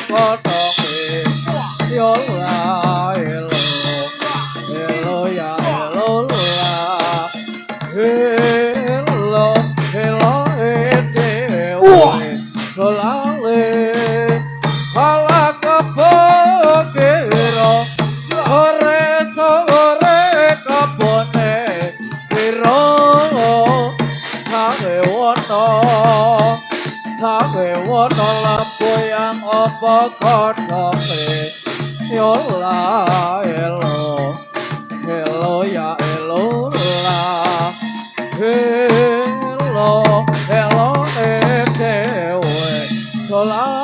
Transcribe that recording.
godhonge yo la elo elo ya elo la elo elo dhewe solale ala kebokiro sore sore kebone piro cawe wono cawe wono lamboyang apa godhonge yo la elo elo ya elo la elo elo dhewe solale.